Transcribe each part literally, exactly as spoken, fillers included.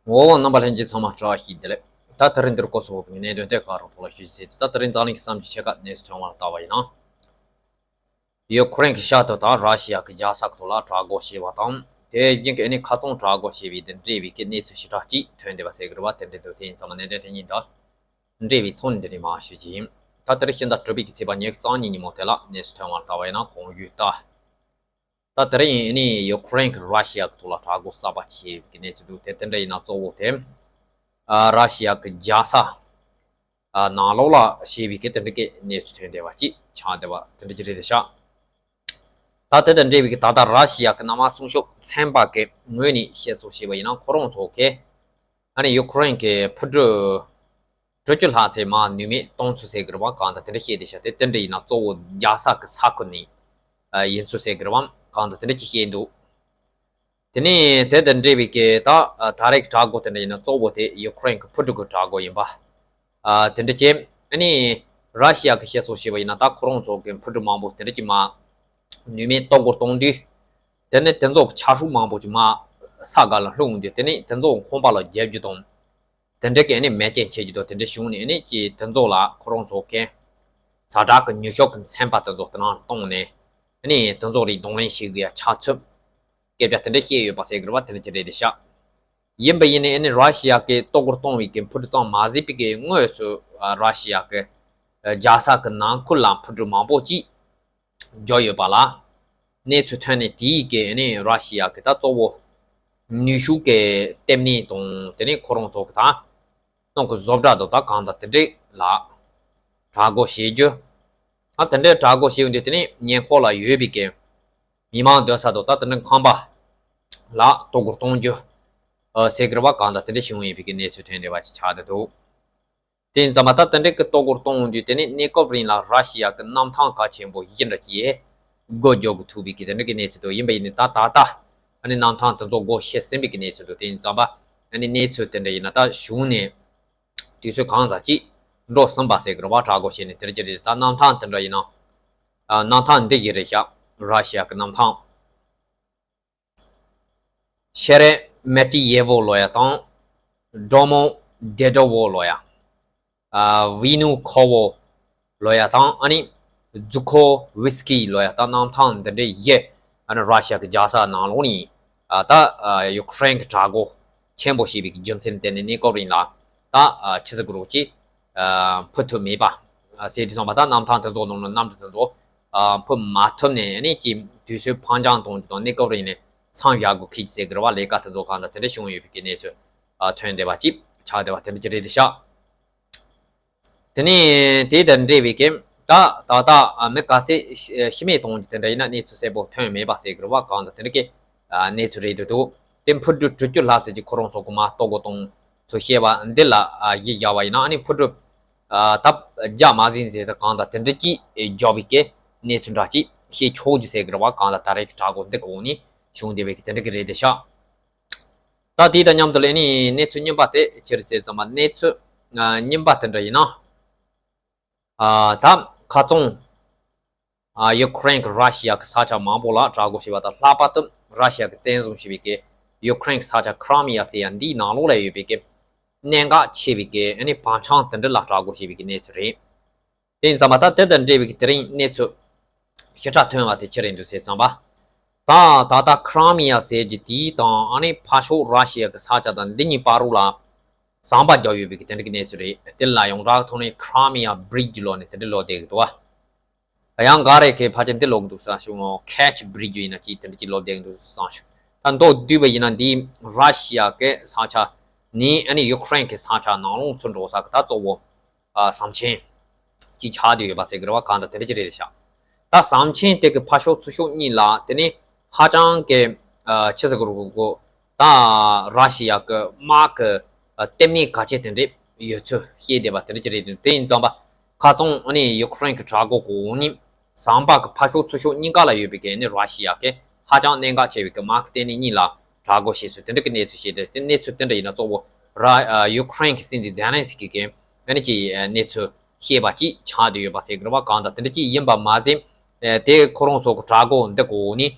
འོ་རྣམ་པ་ལྷན་རྒྱས་ཚང་མ་བཀྲ་ཤིས་བདེ་ལེགས། ད་དེ་རིང་འདིར་སྐོར་སོགས་ཀྱི་གནད་དོན་དེ་ག་རང་ཐོག་ལ་ཞུ་ཟེར་དུས། ད་དེ་རིང་འཛམ་གླིང་གི་བསམ་གྱིས་ཆད་ཁ་གནས་ཚུལ་ཐོན་བ་ལ་ལྟ་བ་ཡིན་ན། ཡུ་ཁུ་རེན་གྱི་ཤར་དུ་དང་ར་ཤི་ཡ་གི་རྒྱལ་ས་ཁུལ་ལ་དྲག་རྒོལ་བྱས་པ་དང་། དེ་རྒྱུན་གྱི་ཨ་ནི་ཁ་ཚོན་དྲག་རྒོལ་བྱས་པའི་དེ་འབྲེལ་བའི་གི་གནས་ཚུལ་ཞིབ་ཕྲ་གཅིག་ཐོན་བསྡད་པ་ཟེར་གི་རེད་བ། དེ་འདྲའི་འདུག་དེ་ཡིན་ཙང་མ་གནད་དོན་དེ་གཉིས་དང་འབྲེལ་བའི་ཐོག་ནས་འདི་ནས་མར་ཞུ་རྒྱུ་ཡིན། ད་དེ་རིང་ཕྱི་ཟླ་དྲུག་པའི་གི་ཚེས་པ་ཉི་ཤུ་རྩ་གཉིས་ཉིན་མོ་དེ་ལ་གནས་ཚུལ་ཐོན་བ་ལ་ལྟ་བ་ཡིན་ན། གོང་ཞུས་ལྟར། ད་དེ་རིང་ཨ་ནི་ཡུ་ཁུ་རེན་གྱིས་ར་ཤི་ཡ་གི་ཐོག་ལ་དྲག་རྒོལ་གསར་པ་བྱས་པའི་གནས་ཚུལ་འདུག་དེ་དེ་འདྲ་ཡིན་ན་གཙོ་བོ་དེ། ཨ་ར་ཤི་ཡ་གི་རྒྱལ་ས་ཨ་ནང་ལོགས་ལ་བྱས་པའི་གི་དེ་འདྲ་གི་གནས་ཚུལ་ཐོན་བསྡད་པ་ཅིག་ཆགས་བསྡད་པ་དེ་འདྲ་ཅིག་རེད་ཤག་ད་དེ་དང་འབྲེལ་བའི་གི་ད་ལྟ་ར་ཤི་ཡ་གི་གནམ་དམག་སྲུང་སྐྱོབ་ཚན་པ་གི་ངོས་ནས་བཤད་སྲོལ་བྱས་པ་ཡིན་ན། ཁོ་རང་ཚོ་གི་ཨ་ནི་ཡུ་ཁུ་རེན་གྱི་འཕུར་གྲུ་དྲུག་ཅུ་ལྷག་ཙམ་མར་ནུས་མེད་གཏོང་ཚུལ་ཟེར་གི་རེད་བ། གང་ལྟར་དེ་འདྲ་བཤད་བསྡད་ཤག་དེ་དེ་འདྲ་ཡིན་ན་གཙོ་བོ་རྒྱལ་ས་གི་ས་ཁུལ་ནས་ཨ་ཡིན་ཚུལ་ཟེར་གི་རེད་བ། གང་ལྟར་དེ་འདྲ་ཅིག་བཤད་འདུག་དེ་ནས་དེ་དང་འབྲེལ་བའི་གི་ད་ད་རེས་ཀྱི་དྲག་རྒོལ་དེ་འདྲ་ཡིན་ན་གཙོ་བོ་དེ་ཡུ་ཁུ་རེན་གྱི་འཕུར་གྲུ་གི་དྲག་རྒོལ་ཡིན་པ། ཨ་དེ་འདྲ་བྱས། ཨ་ནི་ར་ཤི་ཡ་གི་བཤད་སྲོལ་བྱས་པ་ཡིན་ན། ད་ཁོ་རང་ཚོ་གི་འཕུར་གྲུ་མང་པོ་དེ་འདྲ་ཅིག་མར་ནུས་མེད་གཏོར་རྒོལ་གཏོང་དུས། དེ་ནས་དེ་ཚོ་གི་ཆ་ཤས་མང་པོ་ཅིག་མར་ས་སྒང་ལ་ལྷུང་དུས། དེ་ནས་དེ་ཚོ་ཁང་པ་ལ་རྒྱབ་རྒྱུ་དང་། དེ་འདྲ་གི་ཨ་ནི་མེ་རྐྱེན་བྱེད་རྒྱུ་དང་དེ་འདྲ་བྱུང་ནས། ཨ་ནི་ཅིག་དེ་ཚོ་ལ་ཁོ་རང་ཚོ་གི་ཛ་དྲག་གི་མྱུར་སྐྱོབ་ཀྱི་ཚན་པ་དེ་ཚོ་དེ་ནང་བཏང་ནས། ཨ་ནི་དེ་ཚོ་རིགས་གདོང་ལེན་བྱེད་དགོས་ཡ་ཆགས་ཚུལ་སྐད་ཆ་དེ་འདྲ་བཤད་ཡོད་པ་ཟེར་གི་རེད་བ། དེ་འདྲ་ཅིག་རེད་དེ་ཤག་ཡིན་པ་ཡིན་ནའི་ཨ་ནི་ར་ཤི་ཡ་གི་གཏོར་རྒོལ་གཏོང་བའི་གི་འཕུར་གྲུ་ཙམ་མ་ཟད་པའི་གི་དངོས་སུ་ཨ་ར་ཤི་ཡ་གི་ཨ་རྒྱལ་ས་གི་ནང་ཁུལ་ལ་འཕུར་གྲུ་མང་པོ་ཅིག་འབྱོར་ཡོད་པ་ལ་གནས་ཚུལ་ཐོན་ནས། དེའི་གི་ཨ་ནི་ར་ཤི་ཡ་གི་ད་གཙོ་བོ་ནུས་ཤུགས་ཀྱི་ལྟེ་གནས་དང་། དེ་ནས་ཁོ་རང་ཚོ་གི་ད་ནང་གི་བཟོ་གྲྭ་དང་ད་གང་ལྟར་དེ་འདྲ་ལ་དྲག་རྒོལ་བྱེད་རྒྱུ། ཨ་དེ་འདྲའི་དྲག་རྒོལ་བྱས་ཡོང་དུས། དེ་ནས་ཉེ་འཁོར་ལ་ཡོད་པའི་གི་མི་མང་སྡོད་ས་དང་ད་དེ་འདྲའི་ཁང་པ་ལ་གཏོར་རྒོལ་གཏོང་རྒྱུ་ཨ་ཟེར་གི་རེད་བ། གང་ལྟར་དེ་འདྲ་བྱུང་ཡོད་པའི་གི་གནས་ཚུལ་ཐོན་བསྡད་པ་ཅིག་ཆགས་བསྡད་འདུག་དེ་ཡིན་ཙང་མ་ད་དེ་འདྲའི་གི་གཏོར་རྒོལ་གཏོང་ཡོང་དུས། དེ་ནས་གནས་སྐབས་རིང་ལ་ར་ཤི་ཡ་གི་གནམ་ཐང་གལ་ཆེན་པོ་གཞན་འདྲ་ཅིག་སྒོ་རྒྱག་དགོས་ཐུག་པའི་གི་དེ་འདྲའི་གི་གནས་ཚུལ་འདུག་ཡིན་པ་ཡིན་ནའི་ད་ད་ལྟ་ཨ་ནི་གནམ་ཐང་དེ་ཚོ་སྒོ་ཕྱེ་ཟིན་པའི་གི་གནས་ཚུལ་འདུག་དེ་ཡིན་ཙང་མ་ཨ་ནི་གནས་ཚུལ་དེ་འདྲ་ཡིན་ན་ད་གཞུང་ནས་དུས་ཚོད་གང་ཙམ་ཅིག་འགྲོ་ཟིན་པ་ཟེར་གི་རེད་བ། དྲག་རྒོལ་བྱས་ནས་དེ་འདྲ་ཅིག་རེད། ད་གནམ་ཐང་དེ་འདྲ་ཡིན་ན། ཨ་གནམ་ཐང་འདི་གི་རེད་ཤག་ར་ཤི་ཡ་གི་གནམ་ཐང་། ཤེ་རེ་མེ་ཏི་ཡེ་ཝོ་ལབ་ཡ་དང་། ཌོ་མོ་ཌེ་ཌོ་ཝོ་ལབ་ཡ། ཨ་ཝི་ནུ་ཁོ་ཝོ་ལབ་ཡ་དང་། ཨ་ནི་ཛུ་ཁོ་ཝི་སི་ཀི་ལབ་ཡ་དང་། གནམ་ཐང་འདི་འདྲའི་བཞི། ཨ་ནི་ར་ཤི་ཡ་གི་རྒྱལ་ས་ནང་ལོགས་ནས་ཨ་ད་ཨ་ཡུ་ཁུ་རེན་གི་དྲག་རྒོལ་ཆེན་པོ་བྱས་པའི་གི་རྒྱུ་མཚན་བརྟེན་ནས་གནས་སྐབས་རིང་ལ་ད་ཨ་ཆི་ཟེར་དགོས་རེད། ཅིག་ཨ་འཕུར་ཐུབ་མེད་པ་ཟེར་དུས་ཙམ་པ། ད་གནམ་ཐང་དེ་ཚོ་ནང་ལ་གནམ་གྲུ་དེ་ཚོ་ཨ་འཕུར་མ་ཐུབ་ནས། ཨ་ནི་ཅིག་དུས་ཚོད་ཕར་འགྱངས་གཏོང་རྒྱུ་དང་། གནས་སྐབས་རིང་ནས་མཚམས་བཞག་དགོས་ཁེལ་གྱི་ཟེར་གི་རེད་བ། ལས་ཀ་དེ་ཚོ་གང་ལྟར་དེ་འདྲ་བྱུང་ཡོད་པའི་གི་གནས་ཚུལ་ཨ་ཐོན་བསྡད་པ་ཅིག་ཆགས་བསྡད་པ་དེ་འདྲ་ཅིག་རེད་དེ་ཤག་དེ་ནས་དེ་དང་འབྲེལ་བའི་གི་ད་ད་ལྟ་ཨ་མི་ག་ཚད་ཤི་རྨས་གཏོང་རྒྱུ་དེ་འདྲ་ཡིན་ན་གནས་ཚུལ་གསལ་པོ་ཐོན་མེད་པ་ཟེར་གི་རེད་བ། གང་ལྟར་དེ་འདྲ་གི་ཨ་གནས་ཚུལ་རེད་འདུག་དེ་འཕུར་གྲུ་དྲུག་ཅུ་ལྷག་ཙམ་ཅིག་ཁོ་རང་ཚོ་གི་མར་གཏོར་རྒོལ་གཏོང་ཚུལ་བཤད་པ་འདི་ལ་ཨ་གཞི་བཞག་པ་ཡིན་ན། ཨ་ནི་འཕུར་གྲུ་ཨ་ད་རྒྱག་མ་ཟིན་ཟེར་ཏེ་གང་ལྟར་དེ་འདྲ་ཅིག་འཇོག་པའི་གི་གནས་ཚུལ་འདྲ་ཅིག་བཤད་ཆོག་རྒྱུ་ཟེར་གི་རེད་བ། གང་ལྟར་ད་རེས་ཀྱི་དྲག་རྒོལ་འདི་གོང་ནས་བྱུང་བསྡད་པའི་གི་དེ་འདྲ་གི་རེད་དེ་ཤག་ད་དེ་དང་མཉམ་དུ་ལ་ཨ་ནི་གནས་ཚུལ་རྙིང་པ་དེ་ཅི་རེད་ཟེར་ཙམ་པ། གནས་ཚུལ་ཨ་རྙིང་པ་དེ་འདྲ་ཡིན་ན། ཨ་ད་ཁ་སང་ཨ་ཡུ་ཁུ་རེན་གྱིས་ར་ཤི་ཡ་གི་ས་ཆ་མང་པོ་ལ་དྲག་རྒོལ་བྱས་པ་དང་། ལྷག་པར་དུ་ར་ཤི་ཡ་གིས་བཙན་བཟུང་བྱས་པའི་གི་ཡུ་ཁུ་རེན་གྱི་ས་ཆ་ཁི་རི་མི་ཡ་ཟེར་ཡ་འདིའི་ནང་ལོགས་ལ་ཡོད་པའི་གི་གནད་འགག་ཆེ་བའི་གི་ཨ་ནི་བང་ཆེན་དེ་འདྲ་ལ་དྲག་རྒོལ་བྱས་པའི་གི་གནས་ཚུལ་རེད། དེ་ཡིན་ཙང་མ་ད་དེ་དང་འབྲེལ་བའི་གི་དེ་རིང་གནས་ཚུལ་ཞིབ་ཕྲ་ཐོན་པ་དེ་ཅི་རེད་འདུག་ཟེར་ཙམ་པ། ད་ད་ལྟ་ཁི་རི་མི་ཡ་ཟེར་རྒྱུ་དེའི་དང་། ཨ་ནི་ཕར་ཕྱོགས་ར་ཤི་ཡ་གི་ས་ཆ་དང་འདི་གཉིས་བར་དུ་ལ་ཟམ་པ་རྒྱག་ཡོད་པའི་གི་དེ་འདྲ་གི་གནས་ཚུལ་རེད། དེ་ལ་ཡོངས་གྲགས་ཐོག་ནས་ཁི་རི་མི་ཡ་བྷི་རིཇ་ལབ་ནས་དེ་འདྲ་ལབ་བསྡད་གི་འདུག་བ། ཡང་ག་རེ་གི་ཕལ་ཆེར་འདི་ལབ་གི་འདུག་བསམ་བྱུང་། ཁེ་ཆི་བྷི་རིཇ་ཡིན་ན་ཅིག་དེ་འདྲ་ཅིག་ལབ་བསྡད་གི་འདུག་བསམ་བྱུང་། ད་མདོར་བསྡུས་པ་ཡིན་ན་འདི་ར་ཤི་ཡ་གི་ས་ཆ་ནས་ཨ་ནི་ཡུ་ཁུ་རེན་གི་ས་ཆ་ནང་ལོགས་ཚུར་འགྲོ་ས་གི་ད་གཙོ་བོ་ཨ་ཟམ་ཆེན་ཅིག་ཆགས་བསྡད་ཡོད་པ་ཟེར་གི་རེད་བ། གང་ལྟར་དེ་འདྲ་ཅིག་རེད་ཤག་ད་ཟམ་ཆེན་དེ་གི་ཕར་ཕྱོགས་ཚུར་ཕྱོགས་གཉིས་ལ་དེ་ནི་ཧ་ཅང་གི་ཨ་ཆི་ཟེར་དགོས་རེད། ད་ར་ཤི་ཡ་གི་དམག་གི་ལྟེ་གནས་གལ་ཆེ་དེ་འདྲ་ཡོད་ཚུལ་བཤད་བསྡད་པ་དེ་འདྲ་ཅིག་རེད། དེ་ཡིན་ཙང་པ་ཁ་སང་ཨ་ནི་ཡུ་ཁུ་རེན་གྱི་དྲག་རྒོལ་གོང་ནས་ཟམ་པ་གི་ཕར་ཕྱོགས་ཚུར་ཕྱོགས་གཉིས་ཀ་ལ་ཡོད་པའི་གི་ཨ་ནི་ར་ཤི་ཡ་གི་ཧ་ཅང་གནད་འགག་ཆེ་བའི་གི་དམག་གི་ལྟེ་གནས་གཉིས་ལ་དྲག་རྒོལ་བྱས་ཚུལ་དེ་འདྲ་གི་གནས་ཚུལ་བཤད་དེ། དེ་གནས་ཚུལ་དེ་འདྲ་ཡིན་ན་གཙོ་བོ་ར་ཡུ་ཁུ་རེན་གྱི་སྲིད་འཛིན་ཛེ་ལན་སི་ཀི་གིས་ཨ་ནི་ཅིག་གནས་ཚུལ་བཤད་པ་ཅིག་ཆགས་བསྡད་ཡོད་པ་ཟེར་གི་རེད་བ། གང་ལྟར་དེ་འདྲ་ཅིག་ཡིན་པ་མ་ཟད། ཨེ་དེ་ཁོ་རང་ཚོ་གི་དྲག་རྒོལ་འདི་གོང་ནས་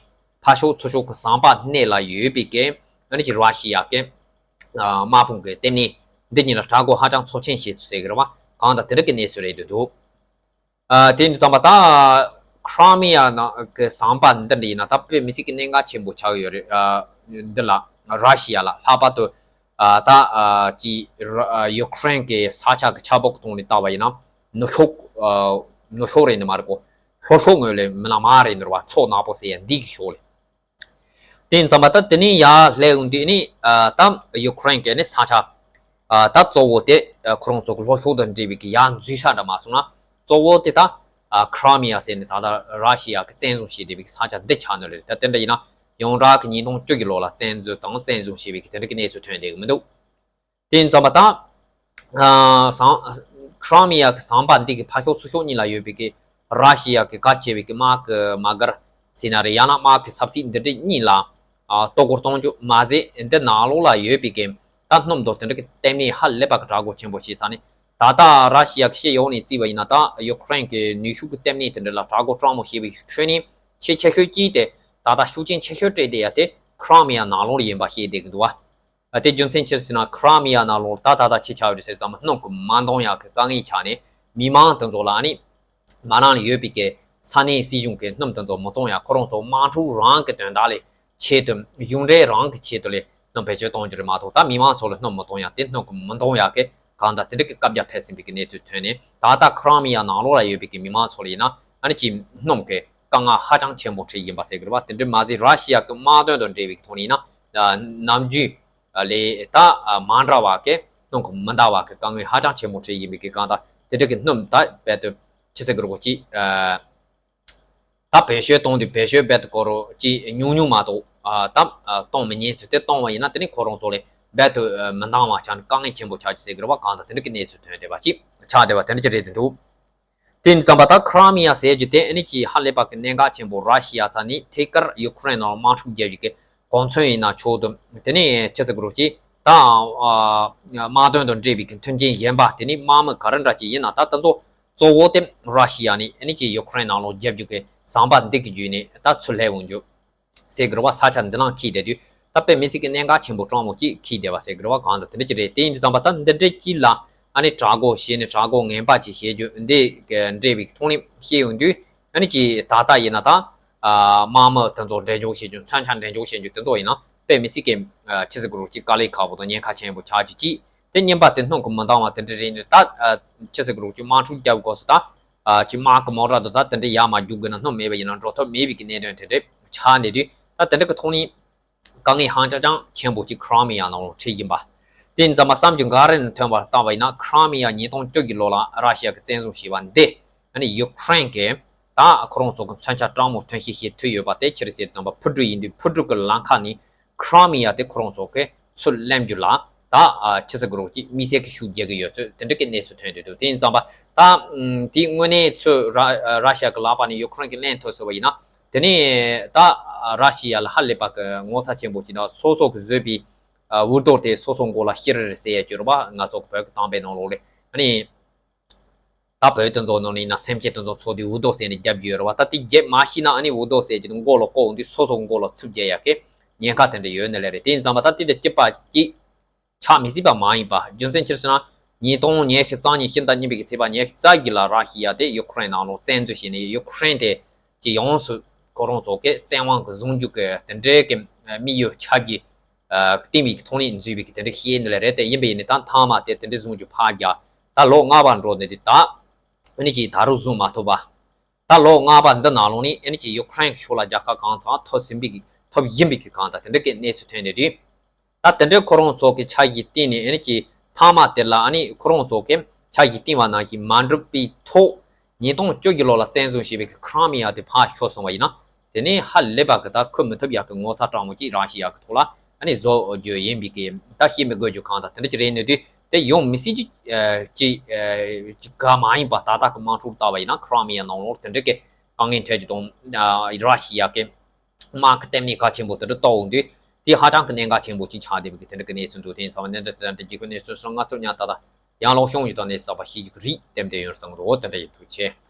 ཕར་ཕྱོགས་ཚུར་ཕྱོགས་ཀྱི་ཟམ་པ་སྣེ་ལ་ཡོད་པའི་གི་ཨ་ནི་ཅིག་ར་ཤི་ཡ་གི་ དམག་དཔུང་གི་ལྟེ་གནས་འདི་གཉིས་ལ་དྲག་རྒོལ་ཧ་ཅང་ཚབས་ཆེན་བྱས་ཚུལ་ཟེར་གི་རེད་བ། གང་ལྟར་དེ་འདྲ་གི་གནས་ཚུལ་རེད་འདུག་ཨ། དེ་ཡིན་དུས་ཙམ་པ་ད་ཁྲ་མི་ཡ་ནང་གི་ཟམ་པ་འདི་འདྲ་ཡིན་ན་ད་དཔེ་མི་སྲིད་ཀྱི་གནད་འགག་ཆེན་པོ་ཆགས་ཡོད་རེད། ཨ། འདི་ལ་ར་ཤི་ཡ་ལ་ལྷག་པར་དུ་ཨ། ད་ཨ། ཀྱི་ཨ། ཡུ་ཁུ་རེན་གྱི་ས་ཆ་གི་ཆགས་བབ་ཀྱི་ཐོག་ནས་བལྟ་བ་ཡིན་ན་ནུབ་ཕྱོགས་ཨ། ནུབ་ཕྱོགས་རེད་ནི་མ་རེད་གོ། ལྷོ་ཕྱོགས་ངོས་ལས་མི་ལ་མ་རེད་ནི་རེད་བ། མཚོ་ནག་པོ་ཟེར་ཡ་འདི་གི་ཕྱོགས་ལས། དེ་ཡིན་ཙམ་པ་ད་དེ་ནས་ཡར་སླེབས་ཡོང་དུས་ནི་ཨ། ད་ཡུ་ཁུ་རེན་གྱི་ནི་ས་ཆ་ཨ། ད་གཙོ་བོ་དེ་ཨ། ཁོ་རང་ཚོ་གི་ལྷོ་ཕྱོགས་དང་འབྲེལ་བའི་གི་ཡར་འཛུལ་ས་འདྲ་མ་སོང་ན་གཙོ་བོ་དེ་ད་ཨ། ཁྲ་མི་ཡ་ཟེར་ནས་ད་ལྟ་ར་ཤི་ཡ་གི་བཙན་བཟུང་བྱས་བསྡད་པའི་གི་ས་ཆ་འདི་ཆགས་ནི་རེད། ད་དེ་འདྲ་ཡིན་ན་ཡོངས་གྲགས་ཀྱི་ཉིས་སྟོང་བཅུ་གི་ལོ་ལ་བཙན་འཛུལ་དང་བཙན་བཟུང་བྱས་པའི་གི་དེ་འདྲ་གི་གནས་ཚུལ་ཐོན་བསྡད་གི་མི་འདུག་དེ་ཡིན་ཙམ་པ་ད་ཨ། ཟམ། ཁྲ་མི་ཡ་གི་ཟམ་པ་འདི་གི་ཕར་ཕྱོགས་ཚུར་ཕྱོགས་གཉིས་ལ་ཡོད་པའི་གི་ར་ཤི་ཡ་གི་གལ་ཆེ་བའི་གི་དམག་གི་མ་གར་ཟེར་ན་རེད། ཡང་ན་དམག་གི་ས་ཚིགས་འདི་འདྲ་གཉིས་ལ་ཨ། གཏོར་རྒོལ་གཏོང་རྒྱུ་མ་ཟད་འདི་ནང་ལོགས་ལ་ཡོད་པའི་གི་ད་སྣུམ་དང་དེ་འདྲ་གི་ལྟེ་གནས་ཧ་ལས་པ་གི་དྲག་རྒོལ་ཆེན་པོ་བྱས་ཚར་ནས། ད་ལྟ་ར་ཤི་ཡ་གི་ཤེས་ཡོན་ནས་བརྩིས་པ་ཡིན་ན་ད་ཡུ་ཁུ་རེན་གྱི་ནུས་ཤུགས་ཀྱི་ལྟེ་གནས་དེ་འདྲ་ལ་དྲག་རྒོལ་སྤྲང་མོ་བྱས་པའི་ཁྲོད་ནས་ཆེས་ཆེ་ཤོས་གཅིག་དེ་ད་ལྟ་ཤུགས་རྐྱེན་ཆེ་ཤོས་སྤྲད་བསྡད་ཡ་དེ་ཁྲ་མི་ཡ་ནང་ལོགས་ལ་ཡིན་པ་ཤེས་བསྡད་ཀྱི་འདུག་བ། དེ་རྒྱུ་མཚན་ཅི་ཟེར་ན་ཁྲ་མི་ཡ་ནང་ལོགས་ད་ད་ལྟ་ཅི་ཆགས་ཡོད་རེད་ཟེར་ཙམ་སྣུམ་གྱི་མ་འདང་ཡག་གི་དཀའ་ངལ་ཆགས་ནས་མི་མང་དེ་ཚོ་ལ་ཨ་ནི་མ་ནང་ལ་ཡོད་པའི་གི་ས་གནས་སྲིད་གཞུང་གི་སྣུམ་དེ་ཚོ་མི་བཙོང་ཡག་ཁོ་རང་ཚོ་དམག་འཁྲུག་རང་གི་དོན་དག་ལས་ཆེད་དུ་གཞུང་འབྲེལ་རང་གི་ཆེད་དུ་ལས་སྣུམ་བེད་སྤྱོད་གཏོང་རྒྱུ་རེད་མ་གཏོགས་ད་མི་མང་ཚོ་ལ་སྣུམ་མི་གཏོང་ཡག་དེ་སྣུམ་གྱི་མི་འདང་ཡག་གི་གང་ལྟར་དེ་འདྲ་གི་བཀག་རྒྱ་ཕེབས་ཟིན་པའི་གི་གནས་ཚུལ་ཐོན་ནས་ད་ལྟ་ཁྲ་མི་ཡ་ནང་ལོགས་ལ་ཡོད་པའི་གི་མི་མང་ཚོ་ལ་ཡིན་ན་ཨ་ནི་ཅིག་སྣུམ་གི་དཀའ་ངལ་ཧ་ཅང་ཆེན་པོ་འཕྲད་བཞིན་པ་ཟེར་གི་རེད་བ། དེ་འདྲ་མ་ཟད་ར་ཤི་ཡ་གི་དམག་དོན་དང་འབྲེལ་བའི་གི་ཐོག་ནས་ཡིན་ན་ནམ་རྒྱུན་ལས་ད་མ་འདྲ་བ་གི་སྣུམ་གི་མི་འདང་བ་གི་དཀའ་ངལ་ཧ་ཅང་ཆེན་པོ་འཕྲད་བཞིན་པའི་གི་གང་ལྟར་དེ་འདྲ་གི་སྣུམ་ད་རྦད་དེ་ཅི་ཟེར་གི་རེད་གོ་ཅིག་ད་བེད་སྤྱོད་གཏོང་དུས་བེད་སྤྱོད་རྦད་དེ་ཁོ་རང་ཅིག་ཉུང་ཉུང་མ་གཏོགས་ཨ། ད་ཨ། གཏོང་མི་ཉན་ཚུལ་དེ་གཏོང་བ་ཡིན་ན་དེ་ནི་ཁོ་རང་ཚོ་ལས་རྦད་དེ་ཨ། མི་འདང་བ་ཆགས་ནས་དཀའ་ངལ་ཆེན་པོ་ཆགས་ཀྱི་ཟེར་གི་རེད་བ། གང་ལྟར་དེ་འདྲ་གི་གནས་ཚུལ་ཐོན་བསྡད་པ་ཅིག་ཆགས་བསྡད་པ་དེ་འདྲ་ཅིག་རེད་འདུག་དེ་ཡིན་ཙམ་པ་ད་ཁྲ་མི་ཡ་ཟེར་རྒྱུ་དེ་ཨ་ནི་ཅིག་ཧ་ལས་པ་གི་གནད་འགག་ཆེན་པོ་ར་ཤི་ཡ་ཚ་ནི་ཐད་ཀར་ཡུ་ཁུ་རེན་ནང་དམག་འཁྲུག་རྒྱག་རྒྱུ་གི་གོ་མཚོན་ཡིན་ན་ཆོག་འདུག་དེ་ནི་ཅི་ཟེར་གི་རེད་ཅིག་ད་ཨ། དམག་དོན་དང་འབྲེལ་བའི་གི་མཐུན་རྐྱེན་གཞན་པ་དེ་ནི་དམག་མི་ག་རེ་འདྲ་ཅིག་ཡིན་ན་ད་ད་ཚོ་གཙོ་བོ་དེ་ར་ཤི་ཡ་ནས་ཨ་ནི་ཅིག་ཡུ་ཁུ་རེན་ནང་ལོགས་རྒྱབ་རྒྱུ་གི་ཟམ་པ་འདི་གི་བརྒྱུད་ནས་ད་ཚུར་སླེབས་འོང་རྒྱུ་ཟེར་གི་རེད་བ། ས་ཆ་འདི་ནང་འཁེལ་བསྡད་དུས་ད་དཔེ་མི་སྲིད་ཀྱི་གནད་འགག་ཆེན་པོ་སྤྲང་མོ་ཅིག་འཁེལ་བསྡད་པ་ཟེར་གི་རེད་བ། གང་ལྟར་དེ་འདྲ་ཅིག་རེད། དེ་ཡིན་དུས་ཙམ་པ་ད་འདི་འདྲ་ཅིག་ལ་ཨ་ནི་དྲག་རྒོལ་བྱས་ནས་དྲག་རྒོལ་ངན་པ་ཅིག་བྱེད་རྒྱུ་འདི་གི་འབྲེལ་བའི་ཐོག་ནས་བཤད་ཡོང་དུས་ཨ་ནི་ཅིག་ད་ལྟ་ཡིན་ན་ད་དམག་མི་དེ་ཚོ་འགྲེམས་འཇོག་བྱེད་རྒྱུ་མཚོན་ཆ་འགྲེམས་འཇོག་བྱེད་རྒྱུ་དེ་ཚོ་ཡིན་ན་དཔེ་མི་སྲིད་ཀྱི་ཅི་ཟེར་གི་རེད་ཅིག་དཀའ་ལས་ཁག་པོ་དང་ཉེན་ཁ་ཆེན་པོ་ཆགས་རྒྱུ་ཅིག་དེ་གཉིས་པ་དེ་སྣུམ་གྱི་མི་འདང་བ་དེ་འདྲ་རེད་ནས་ད་ཨ། ཅི་ཟེར་གི་རེད་ཅིག་དམག་འཁྲུག་རྒྱབ་དགོས་སུ་ད་ཨ། ཅིག་དམག་གི་མོ་ཊ་དང་ད་དེ་འདྲ་ཡར་མར་རྒྱུག་དགོས་ན་སྣུམ་མེད་པ་ཡིན་ན་འགྲོ་ཐབས་མེད་པའི་གི་གནད་དོན་དེ་འདྲ་ཆགས་ནས་དུས་ད་དེ་འདྲ་གི་ཐོག་ནས་དཀའ་ངལ་ཧང་ཅང་ཅང་ཆེན་པོ་ཅིག་ཁྲ་མི་ཡ་ནང་ལ་འཕྲད་བཞིན་པ། དེ་ཡིན་ཙམ་པ་བསམ་རྒྱུ་འགའ་རེ་ནས་ཐོན་པར་བལྟས་པ་ཡིན་ན་ཁྲ་མི་ཡ་ཉིས་སྟོང་བཅུ་གི་ལོ་ལ་ར་ཤི་ཡ་གི་བཙན་བཟུང་བྱས་པ་འདི་ཨ་ནི་ཡུ་ཁུ་རེན་གི་ད་ཁོ་རང་ཚོ་གི་མཚོན་ཆ་སྤྲང་མོ་ཐོན་ཤེས་ཤེས་ཐུབ་ཡོད་པ་དེ་ཅི་རེད་ཟེར་ཙམ་པ་ཕུ་དཀྲུག་ཡིན་དུས་ཕུ་དཀྲུག་གི་ལམ་ཁ་ནས་ཁྲ་མི་ཡ་དེ་ཁོ་རང་ཚོ་གི་ཚུར་ལེན་རྒྱུ་ལ་ད་ཨ། ཅི་ཟེར་གི་རེད་ཅིག་དམིགས་བསལ་གྱི་ཤུགས་རྒྱག་གི་ཡོད་ཚུལ་དེ་འདྲ་གི་གནས་ཚུལ་ཐོན་འདུག་དེ་ཡིན་ཙམ་པ་ད་དེའི་དངོས་གནས་ཚུར་ར་ར་ཤི་ཡ་གི་ལག་པ་ནས་ཡུ་ཁུ་རེན་གྱིས་ལེན་ཐུབ་ཟེར་བ་ཡིན་ན་དེ་ནས་ད་ར་ཤི་ཡ་ལ་ཧ་ལས་པ་གི་ངོ་ཚ་ཆེན་པོ་ཅིག་དང་སོ་སོ་གི་བཟོས་པའི་འུར་རྡོ་དེ་སོ་སོ་མགོ་ལ་ཤི་རེ་རེ་ཟེར་ཡ་ཅིག་ཡོད་རེད་པ། ང་ཚོ་གི་བོད་ཀྱི་གཏམ་དཔེ་ནང་ལོགས་ལས་ཨ་ནི། ད་བོད་དེ་ཚོ་ནང་ནས་ཡིན་ན་སེམས་ཅན་དེ་ཚོ་འཚོ་དུས་འུར་རྡོ་ཟེར་ནས་རྒྱབ་རྒྱུ་ཡོད་རེད་བ། ད་དེ་རྒྱབ་མ་ཤེས་ན་ཨ་ནི་འུར་རྡོ་ཟེར་གྱི་མགོ་ལ་བཀོག་དུས་སོ་སོ་མགོ་ལ་འཚུབ་རྒྱག་ཡ་གི་ཉེན་ཁ་དེ་འདྲ་ཡོད་ནི་ལས་རེད། དེ་ཡིན་ཙམ་པ་ད་དེ་དང་གཅིག་པ་གཅིག་ཆགས་མི་སྲིད་པ་མ་ཡིན་པ། རྒྱུ་མཚན་ཅི་ཟེར་ན་ཉིས་སྟོང་ཉི་ཤུ་རྩ་གཉིས་ཕྱི་ཟླ་གཉིས་པའི་གི་ཚེས་པ་ཉི་ཤུ་རྩ་བརྒྱད་ལ་ར་ཤི་ཡ་དེ་ཡུ་ཁུ་རེན་ནང་ལོགས་བཙན་འཛུལ་བྱས་ནས་ཡུ་ཁུ་རེན་དེ་ཀྱི་ཡོངས་སུ་ཁོ་རང་ཚོ་གི་བཙན་དབང་གི་བཟུང་རྒྱུ་གི་དེ་འདྲའི་གི་དམིགས་ཡུལ་ཆ་རྒྱུས་བསྟན་པའི་གི་ཐོག་ནས་འཛུལ་བའི་གི་དེ་འདྲ་ཤེས་ནི་ལས་རེད། དེ་ཡིན་པ་ཡིན་ནི་ད་མཐའ་མ་དེ་དེ་འདྲའི་བཟུང་རྒྱུ་ཕར་རྒྱག་ད་ལོ་ལྔ་པ་འགྲོ་ནས་དེ་ད་ཨ་ནི་ཅིག་ད་རུང་བཟུང་མ་ཐུབ་པ། ད་ལོ་ལྔ་པ་འདི་ནང་ལོགས་ནས་ཨ་ནི་ཅིག་ཡུ་ཁུ་རེན་གྱི་ཕྱོགས་ལ་རྒྱལ་ཁ་གང་ཚང་ཐོབ་ཟིན་པའི་གི་ཐོབ་བཞིན་པའི་གི་གང་ལྟར་དེ་འདྲ་གི་གནས་ཚུལ་ཐོན་ནས་དུས། ད་དེ་འདྲའི་ཁོ་རང་ཚོ་གི་ཆ་ཞིག་བསྟན་ནས་ཨ་ནི་ཅིག་མཐའ་མ་དེ་ལ་ཨ་ནི་ཁོ་རང་ཚོ་གི་ཆ་ཞིག་བསྟན་པ་ནང་བཞིན་མ་འགྲུབ་པའི་ཐོག་ཉིས་སྟོང་བཅུ་གི་ལོ་ལ་བཙན་བཟུང་བྱས་པའི་གི་ཁྲ་མི་ཡ་དེ་ཕར་ཤོར་སོང་བ་ཡིན་ན། དེ་ནས་ཧ་ལས་པ་གི་ད་འཁུར་མི་ཐུབ་ཡག་གི་ངོ་ཚ་སྤྲང་མོ་ཅིག་ར་ཤི་ཡ་གི་ཐོག་ལ་ཨ་ནི་བཟོ་རྒྱུ་ཡིན་པའི་གི་ད་བཤད་མི་དགོས་རྒྱུ་གང་ལྟར་དེ་འདྲ་ཅིག་རེད་ནས་དུས་དེ་ཡོང་མི་སྲིད་ཅིག་ཅིག་ཅིག་ག་མ་ཡིན་པ་ད་ལྟ་གི་དམག་འཁྲུག་ལྟ་བ་ཡིན་ན་ཁྲ་མི་ཡ་ནང་ལོགས་དེ་འདྲ་གི་དཀའ་ངལ་འཕྲད་རྒྱུ་དང་ར་ཤི་ཡ་གི་དམག་གི་ལྟེ་གནས་གལ་ཆེན་པོ་དེ་འདྲ་གཏོར་འོང་དུས་དེ་ཧ་ཅང་གི་གནད་འགག་ཆེན་པོ་ཅིག་ཆགས་བསྡད་པའི་གི་དེ་འདྲ་གི་གནས་ཚུལ་འདུག་དེ་ཡིན་ཙང་གནད་འདི་དེ་འདྲ་རྒྱལ་ཁབ་གནས་ཚུལ་སོགས་ང་ཚོ་ཉག་ཏག་ཏག་ཡང་ལོག་ཤོང་ཡོད་དང་གནས་ཚུལ་གསར་པ་ཤེས་རྒྱུ་གི་རིགས་ཏན་ཏན་ཡོད་བསམ་གི་འདུག་དེ་འདྲ་ཡིན། ཐུགས་རྗེ་ཆེ།